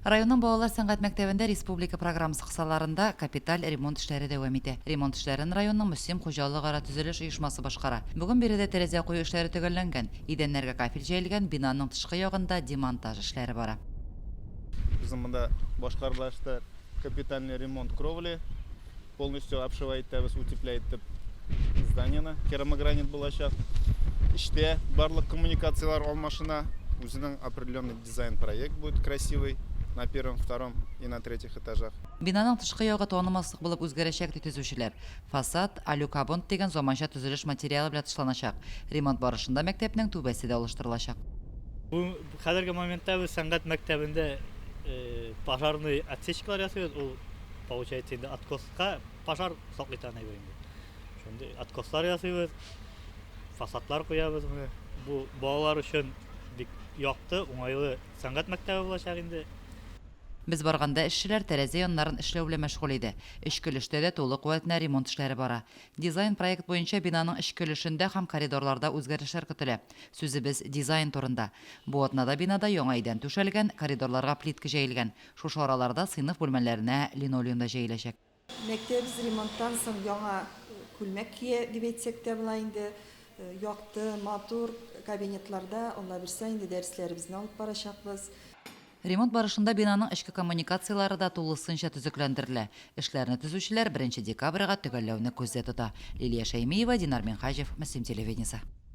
Районның балалар сәнгать мәктәбендә республика программасы кысаларында капиталь ремонт эшләре дәвам итә. Ремонт эшләрен районның Мөслим хуҗалыкара төзелеш оешмасы башкара. Бүген биредә тәрәзә кую эшләре төгәлләнгән, идәннәргә кафель җәелгән, бинаның тышкы ягында демонтаж эшләре бара. Безнең монда башкарыла эшләр, капитальный ремонт кровли, Полностью обшивать итәбез, утеплять итеп зданиены. Керамогранит булачак. Эчтә барлык коммуникацияләр алмашына. Үзенең определенный дизайн-проект будет красивый на первом, втором и на третьих этажах. Бинаның тышкы ягы танымаслык булып үзгәрәчәк, ди төзүчеләр. Фасад алюкабонд дигән заманча төзелеш материалы белән тышланачак. Ремонт барышында мәктәпнең түбәсе дә алыштырылачак. Бу хәзерге моментта без сәнгать мәктәбендә пожарный отсечкалар ясыйбыз. Ул Получается инде откоска пожар саклый торган әйбер инде. Шундый откослар ясыйбыз, фасадлар куябыз менә. Бу балалар өчен бик якты, уңайлы сәнгать мәктәбе булачак инде. Без барганда эшчеләр тәрәзә яннарын эшләү белән мәшгуль иде. Эчке өлештә дә тулы куәтенә ремонт эшләре бара. Дизайн-проект буенча бинаның эчке өлешендә һәм коридорларда үзгәрешләр көтелә. Сүзебез дизайн турында. Бу атнада бинада яңа идән түшәлгән, коридорларга плитка җәелгән. Шушы араларда сыйныф бүлмәләренә линолеум да җәеләчәк. Мәктәбебез ремонттан соң яңа күлмәк кия дип әйтсәк тә була инде. Якты, матур кабинетларда, Аллабирса, инде дәресләребезне алып барачакбыз. Ремонт барышында бинаның эчке коммуникацияләре дә тулысынча төзекләндерелә. Эшләрне төзүчеләр беренче декабрьгә төгәлләүне күздә тота. Лилия Шәймиева, Динар Минһаҗев, Мөслим телевидениесе.